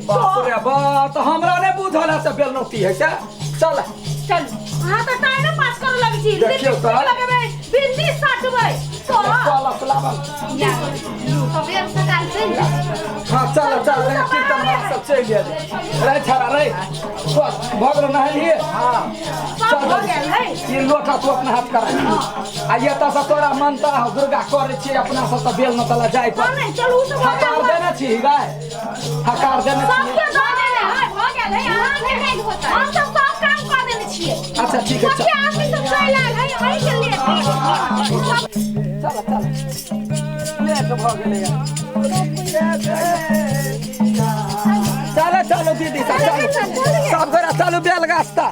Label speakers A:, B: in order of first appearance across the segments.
A: बाप रे बाप, तऽ हमरा नहि बुझल है से बेलनौती है से। चल
B: चल, अहाँ तऽ टाइमे पास करऽ लगै छी।
A: देखियौ तऽ।
B: लिपस्टिक लगेबै, बिंदी साटबै तऽ
A: पलस लाबल।
C: सबेर सकाल चलि जाउ।
A: हाँ चल चल रे, कीर्तन वाला सब चलि गेल रे। छाड़ा रे, बस भऽ गेलो, नहेलिए?
D: हाँ।
B: सब भऽ गेल है।
A: ई लोटा तू अपना हाथ करा आ एतऽ से तोरा मनता हो दुर्गा करै छियै अपना सब तऽ बेल नतला जाय पर।
B: हँ नहि, चलू, ओ सब भऽ
A: हकार
B: गेल।
A: देने छी गाय, हकार देने छी।
B: सबके दऽ देने है, भऽ गेल है। अहाँके हम सब सब काम कऽ देने छियै।
A: अच्छा ठीक है, चल।
B: सबके आदमी सब चलि आयल है, अहीँके लेट है।
A: चल चल, लेट भऽ गेलै। चलो चलो दीदी सब, चलो सब गोरा चलू बेल गाछ तऽ।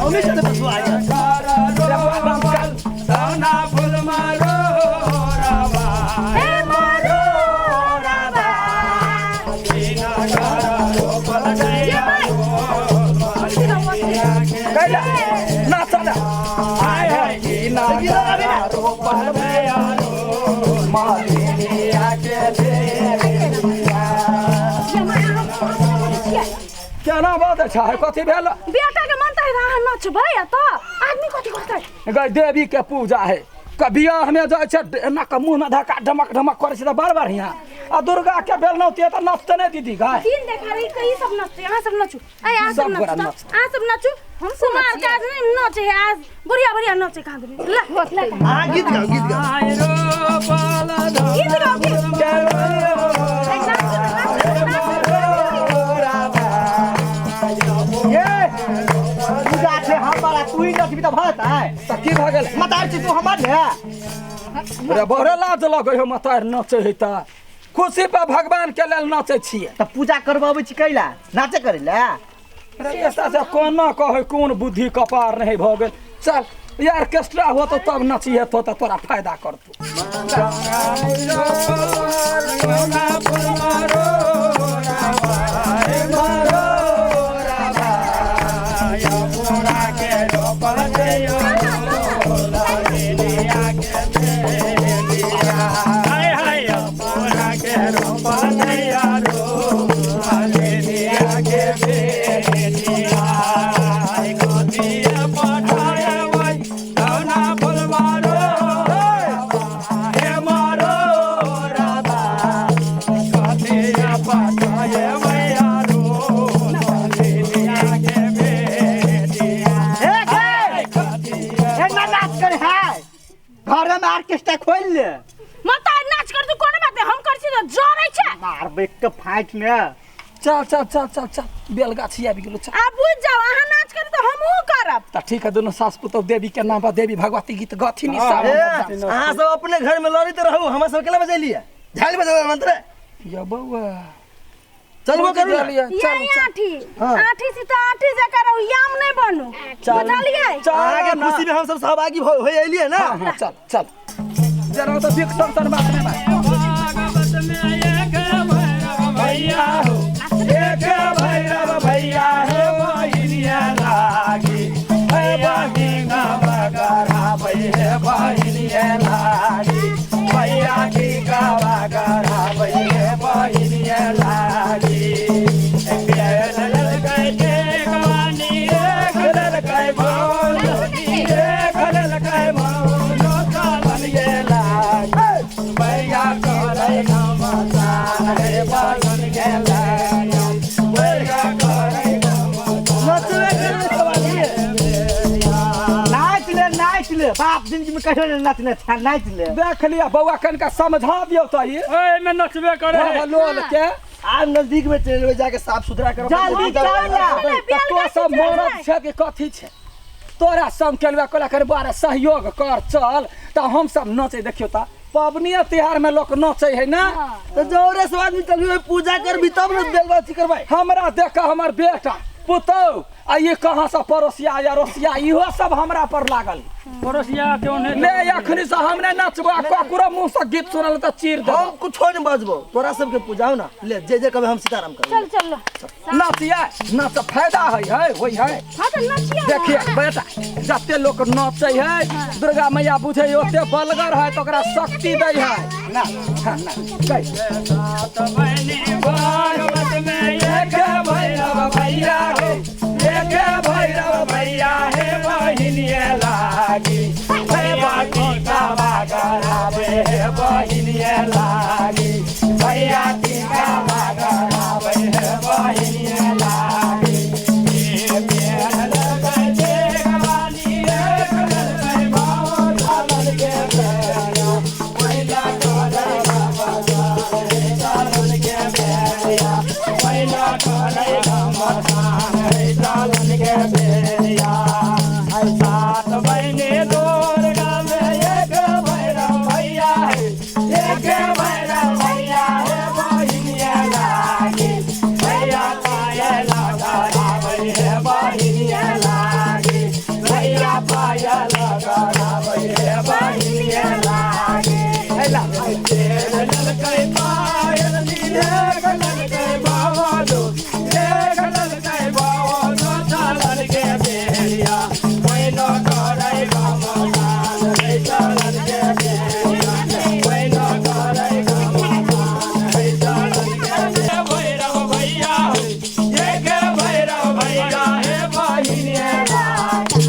D: हमें चले बसवा
B: हे मारो राबा। ये भाई।
A: कैला ना चल
B: ये माय, अहाँ छियै।
A: केना बात अच्छा है, कथी भेल?
B: बेटा के मन तऽ अहाँ नचबै तऽ आदमी कथी कहतै?
A: गै, देवी के पूजा है क बियाह में जाइ छै, एना के मुँह में धक्का ढमक ढमक करै छै तऽ बड़ बढ़िआँ। आ दुर्गा के बेल नौती तऽ नचते नहि दीदी गाय।
B: दिन देखा रही कई सब नचते, अहाँ सब नचू। ऐ अहाँ सब
A: सब गोरा
B: नचू तऽ।
A: नचतै।
B: अहाँ सब नचू।
C: हम सब
B: कुमार
C: नचियै।
B: काज नहि नचे है आज, बढ़िया बढ़िया नचे। कहाँ देबै ला ला।
D: अहाँ गीत गाओ, गीत गाओ।
B: गीत गाओ, गीत। ऐ, नाचू ने, नाचू ने, नाचू ने।
D: ये पूजा छै हमारा, तू ही नचबी तऽ भत है?
A: तऽ की भऽ गेल?
D: मतार छी तू हमर ने।
A: रे, बड़े लाज लगै हो मतार नचै है तऽ। खुशी पर भगवान के लेल नचै छियै।
D: तऽ पूजा करबाबै छी कैला? नाचे करै ला?
A: रे, ऐसा से कोना कहै, कोन बुद्धि कपार नहीं भऽ गेल। चल, ये ऑर्केस्ट्रा हो तो तब नचिहे तो तऽ तोरा फायदा करतौ।
D: हे गे, एना नाच करे है? घर में ऑर्केस्ट्रा खोल ले।
B: मत नाच कर तू, कोनो बात नहीं, हम कर छी तऽ जरै छै।
D: मारबे के फाइट ने।
A: चल चल चल चल चल, बेलगाछी आबि गेलो, चल।
B: आ बुझ जाओ, अहाँ नाच करू तऽ हमहूँ करब।
A: तऽ ठीक है, दुनू सास पुतोह देवी के नाम पर देवी भगवती गीत गथिन ई सब।
E: ए, अहाँ सब अपने घर में लड़ैत रहू, हमरा सब केला बजेलियै? झालि बजेबै मंत्र।
A: या बौआ,
E: चलबो करू ने।
A: बुझि गेलियै,
B: ये
A: चल
B: आठी आठी से तऽ आठी जकाँ रहू, याम नहि बनू, बुझलियै?
A: चल।
E: अहाँके खुशी में हम सब सहभागी हो हो एलियै ना।
A: हाँ हाँ, चल चल जरा तो बिक सब बात नहीं बात।
F: भैया हो, एक भैरव भैया हे बहिनिया लागी, हे बहिना बगरा हे बहिनिया लागी, भैया की बगरा हे बहिनिया लागी। भैया करे नमस्कार हे बहिन के लागी, भैया करे
D: नचबे करबै सब आदमी। नाच ले, नाच ले बाप, जिंदगी में कहियो नहीं नाचने छा, नाच ले।
A: देख लिया बौआ, कनिका समझा दियौ तऽ ई।
F: एहिमे नचबे करे है।
A: लोल के
E: आब नजदीक में चलि जेबै, जाके साफ सुथरा करब।
D: जल्दी चल ना।
A: तऽ तो सब मरद छै कि कथी छै? तोरा संग केलबा कोला कर बारे सहयोग कर, चल तऽ हम सब नचै। देखियौ तऽ पबनिए तिहार में लोक नचै है ना।
E: तऽ जोरे सब आदमी चलबै, पूजा करबी तब ने बेलबाती करबै।
A: हमरा देख कऽ हमर बेटा पुतहु आ ये कहाँ से पड़ोसिया या रोसिया इहो सब हमरा पर लागल।
F: पड़ोसिया के ओने
A: ले अखनी से हम नहीं नचबो आ ककरो मुंह से गीत सुनल त चीर देबो।
E: हम कुछो नहीं बजबो, तोरा सबके पूजाओ ना। ले जे जे कबे हम सीताराम करबो।
B: चल चल
A: नचिया नच फायदा है है होई है।
B: हां त नचिया।
A: देखिए बेटा जते लोग नचै है दुर्गा मैया बुझे ओते बलगर है तो ओकरा शक्ति दै है ना। हां ना कह
F: सात बहिनी भागवत में एक भैरव भैया हे, एक भैरव भैया हे बहिनिया लागी, हे बाटी का बागरावे हे बहिनिया लागी, भैया टीका बागरावे हे बहिनिया लागी। ए मेल लगे देवानी एक लगे भाव धामन के बेरा, पहिला करे बाबा हे चालन के बेरिया, पहिला करे घमसान हे चालन के बेरिया। सात बहिनी दुर्गा में एक भैरव भैया है, एक भैरव भैया है बहिनिया लागी, भैया पायल लगावे है बहिनिया लागी, भैया पायल लगावे है बहिनिया लागी। ललकै पायल एक ललकै बाबा दो, एक ललकै बाबा दो चालन के बेरिया, पहिनो करै घमसान हे चालन के बेरिया, पहिनो करै घमसान हे चालन के बेरिया। भैरव भैया हे, एक भैरव भैया हे बहिनिया लागी।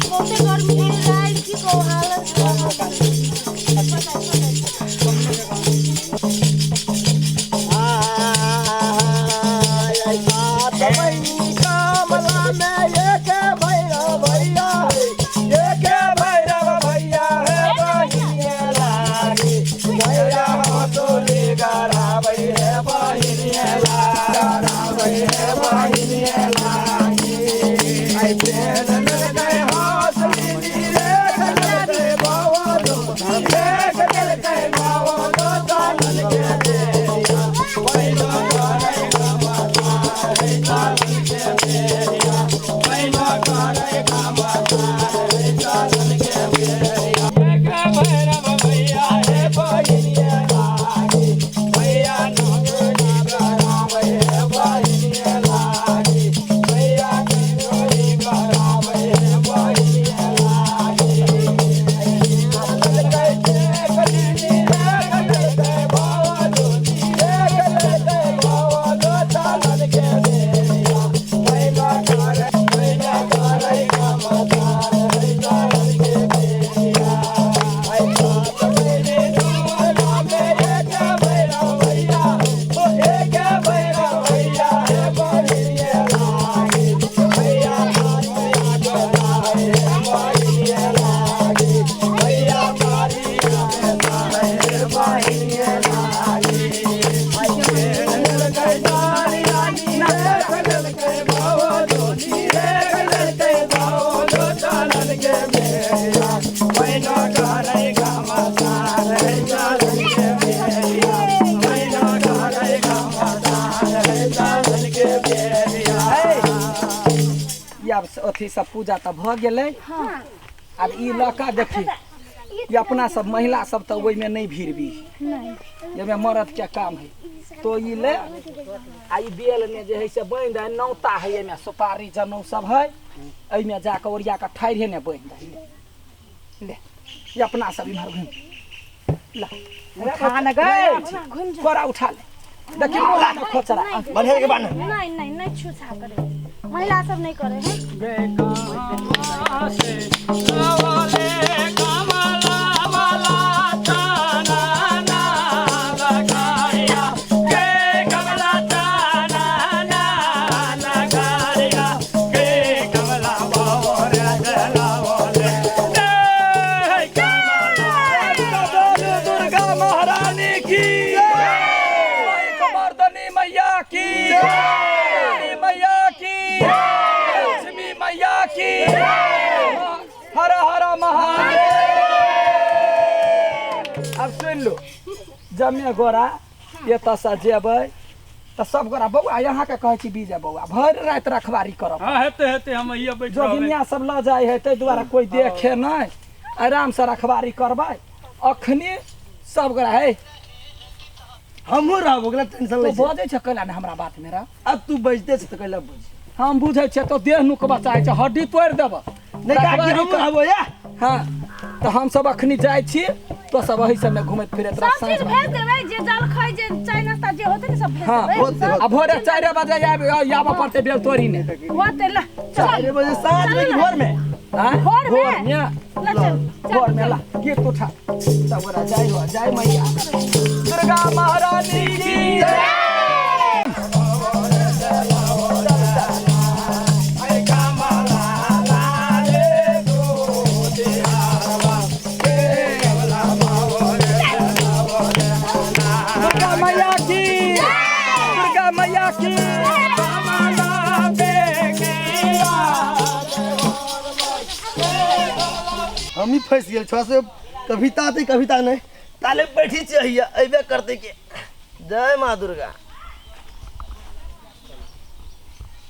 C: बहुते गर्मी है गाइस, की को हालत
E: कमला में एक भैरव भैया है,
F: एक भैरव भैया हे बहिनिया लागी, भैया हतोली गराबै हे बहिनिया लागी, हे बहिनिया लागी। आई पेन ललकै हौसली एक ललकै बाबा दो, एक ललकै बाबा दो चालन के बेरिया, पहिलो करै घमसान हे चालन के बेरिया, पहिलो करै घमसान हे चालन के बेरिया। एक भैरव भैया हे बहिनिया लागी, भैया नौकरी कराबै हे बहिनिया लागी, भैया नौकरी कराबै हे बहिनिया लागी। ललकै टेकली एक ललकै बाबा दो, एक ललकै बाबा दो चालन के बेरिया, पहिला करै पहिला करै घमसान हे चालन के बेरिया। आई सात बहिनी दुर्गा में एक भैरव भैया, ओ एक भैरव भैया हे बहिनिया लागी, भैया तारिया गोदाए हे बहिनिया लागी, भैया तारिया गोदाए हे बहिनिया लागी। आई ललकै तारिया एक ललकै बाबा दो, एक ललकै बाबा दो चालन के बेरिया, पहिलो करै घमसान हे चालन के बेरिया, पहिलो करै घमसान हे चालन के बेरिया।
A: आब अथी सब पूजा तऽ भऽ गेलै। आब ई लऽ कऽ देखी ई अपना सब महिला सब तऽ ओहिमे नहि भीड़बी, एहिमे मरद के काम है। तो ई ले आ ई बेल में जे है से बान्हि दे, नौता है एहिमे सुपारी जनउ सब है, एहिमे जाकऽ ओरिया कऽ ठाढ़े ने बान्हि दे। ले ई अपना सब इम्हर घुमि ला,
D: उठा न गए।
A: कोरा उठा ले, देखी मोला न खोचरा
E: बन्हे के बान्ह।
B: नहीं नहीं नहीं छूछा करे, महिला सब नहीं करे है।
A: दुर्गा महारानी की जय, मर्दनी मैया की जय, मैया की लक्ष्मी मैया की हर हर महादेव। आब सुनि लो जमे गोरा एतऽसँ जेबै तऽ सब गोरा बौआ अहाँके कहै छी बीजे बौआ भरि राति रखबारी करब।
F: हाँ हेतै हेतै, हम अहिया बैठ रहबै।
A: जोगिनिया सब लऽ जाइ है ताहि दुआरे कोइ देखे नहि, आरामसँ रखबारी करबै। अखनी सब गोरा है
E: हमहूँ रहब, ओकरा टेंशन
A: तू
E: लै छै।
A: बजै छ कैला ने हमरा बात मेरा?
E: अब तू बजते छ तऽ कैला बज?
A: हम बुझै छियै तो देह नुकबा चाहै छ, हड्डी तोड़ि देबऽ।
E: नहि काकी, हमहूँ रहबो या।
A: हाँ तऽ हमसब अखनी जाइ छी, तो सब एहि सबमे घुमैत फिरैत रह।
B: सब चीज
A: साँझ
B: भेज देबै, जे जल खाइ जे चाय नाश्ता जे होतै ने सब भेज
A: हाँ,
B: देबै।
E: होतै, होतै।
A: आ भोरे 4 बजे आबऽ पड़तै बेलतोरी ने।
B: होतै ला चल।
E: 4 बजे साँझ में कि भोर में?
A: आँय?
B: भोर में।
A: भोर में।
B: ला चल
A: भोर में ला गीत उठा सब गोरा। जय हो, जय मैया दुर्गा महारानी की जय। दुर्गा मैया की, दुर्गा मैया की।
E: हम ही फंस गेल छो से कविता ते कविता नहीं ताले बैठी चाहिए अबे करते के। जय माँ दुर्गा।